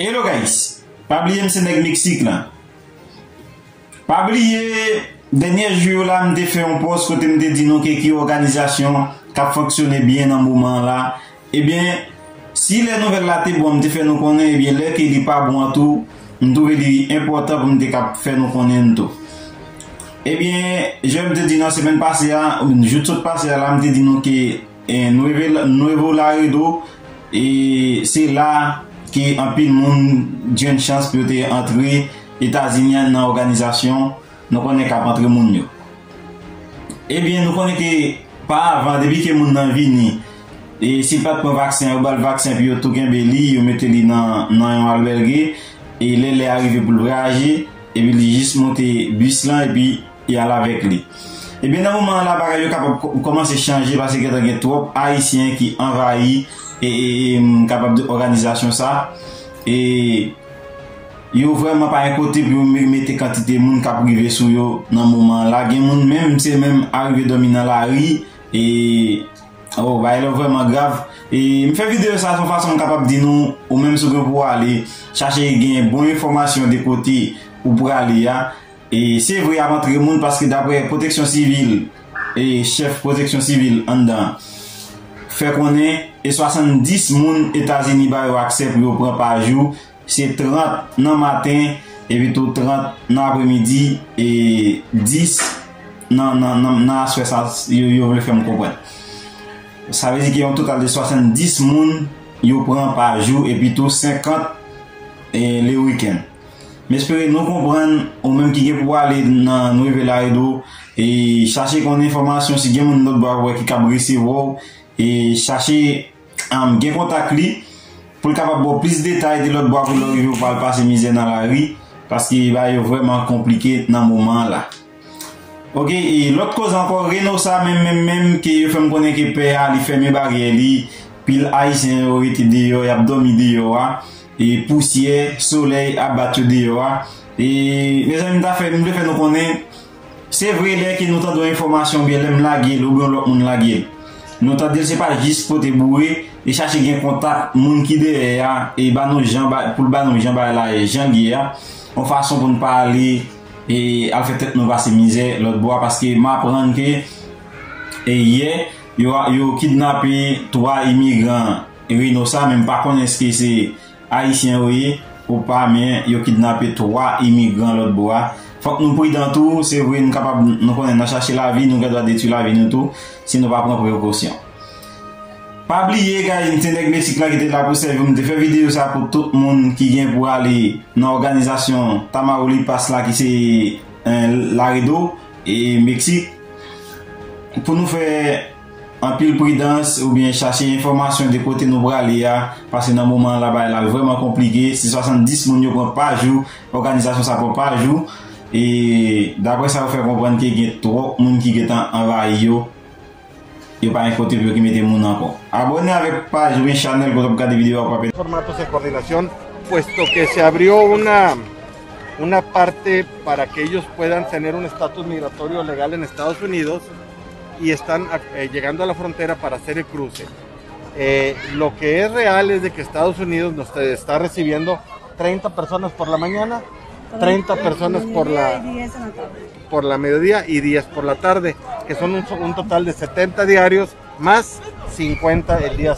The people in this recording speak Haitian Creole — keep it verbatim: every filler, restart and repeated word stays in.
Hello guys, pa bliye m se nèg Meksik lan. Pa bliye, dènye jou yo la, m te fè yon pòs kote m te di nou ke ki òganizasyon k ap fonksyone byen nan moman an la. Ebyen, si lè nouvèl la te bon, m te fè nou konnen, ebyen, lè ke li pa bon an tou, m twouve li enpòtan pou m te kab fè nou konnen l tou. Ebyen, jan m te di nan semèn pase a, jou t sot pase a la, m te di nou ke, e, Nuevo, Nuevo Laredo, e, se la ke anpil moun jwenn chans pou yo te antre Etazini an nan òganizasyon, nou konnen k ap antre moun yo. Ebyen, nou konnen ke pa avan, depi ke moun nan vini, e si l pa t pran vaksen, yo ba l vaksen, epi yo tou kenbe li, yo mete li nan, nan yon albège, e lè lè a rive pou l vwayaje, epi li jis monte bis lan, epi y al avèk li. Ebyen, nan moman an la, bagay yo kapab kò-, kòmanse chanje, paske gentan gen twòp Ayisyen ki anvayi, e, e, e, m kapab di òganizasyon sa, e yo vrèman pa gen kote pou yo me-, mete kantite moun k ap rive sou yo nan moman an la. Gen moun menm, se menm arive dòmi nan lari, e, oh, bagay la vrèman grav. E m fè videyo sa, se yon fason m kapab di nou, ou menm si w gen pou w ale, chache gen bon enfòmasyon de kote ou prale a. E se vre, y ap antre moun, paske daprè Pwoteksyon Sivil, e chèf Pwoteksyon Sivil anndan, fè konnen, e swasanndis moun Etazini ba yo aksè pou yo pran pa jou, se trant nan maten, epi tou trant nan apremidi, e dis nan, nan, nan, nan aswè sa, yo, yo vle fè m konprann. Sa vle di ke yon total de swasanndis moun yo pran pa jou, epi tou senkant, e, le wikenn. M espere nou konprann, ou menm ki gen pou ale nan Nuevo Laredo, e chache konn enfòmasyon si gen moun lòtbò a ou wè ki kab resevwa w, e chache, am, gen kontak li, pou l kapab ba w plis detay de lòtbò a pou lè w rive ou pa al pase mizè nan lari, paske bagay yo vrèman konplike nan moman an la. Oke, e lòt koze ankò, Reynosa menm, menm, menm, ke yo fè m konnen ke pè a, li fèmen baryè li, pil Ayisyen yo rete deyò, y ap dòmi deyò a, e pousyè, solèy ap bat yo deyò a. E, mezanmi, m ta fè, m vle fè nou konnen, se vre lè ke nou tande yon enfòmasyon oubyen lè m lage l oubyen yon lòt moun lage l, nou tande l, se pa jis pote boure, e chache gen kontak moun ki dèyè a, e ba nou jan ba, pou l ba nou jan bagay la, jan l ye a, yon fason pou n pa ale, e al fè tèt nou pase mizè lòtbò a, paske m aprann ke, e yè, yo, yo kidnape twa imigran Reynosa, men m pa konnen èske se Ayisyen yo ye ou pa, men yo kidnape twa imigran lòtbò a. Fòk nou pridan tou, se vre, nou kapab, nou konnen nan chache lavi, nou gen dwa detwi lavi nou tou, si nou pa pran prekosyon. Pa bliye, guys, m se nèg Meksik lan ki te la pou sèvi w. M te fè videyo sa pou tout moun ki gen pou ale nan òganizasyon Tamaulipas la, ki se, eh, Laredo, e Meksik, pou nou fè anpil pridans oubyen chache enfòmasyon de kote nou prale a, paske nan moman an la, bagay la vrèman konplike. Se swasanndis moun yo pran pa jou, òganizasyon sa pran pa jou, e daprè sa yo fè konprann ke gen twòp moun ki gentan anvayi yo. Yo pa gen kote pou yo ki mete moun ankò. Abòne avèk paj oubyen chanèl pou w ap gade videyo a pou w pa pèdi. Formatos de coordinación, puesto que se abrió una, una parte para que ellos puedan tener un estatus migratorio legal en Estados Unidos y están, eh, llegando a la frontera para hacer el cruce. Eh, lo que es real es de que Estados Unidos nos está recibiendo treinta personas por la mañana, treinta personas por la, por la mediodía y diez por la tarde, que son un, un total de setenta diarios más cincuenta el día.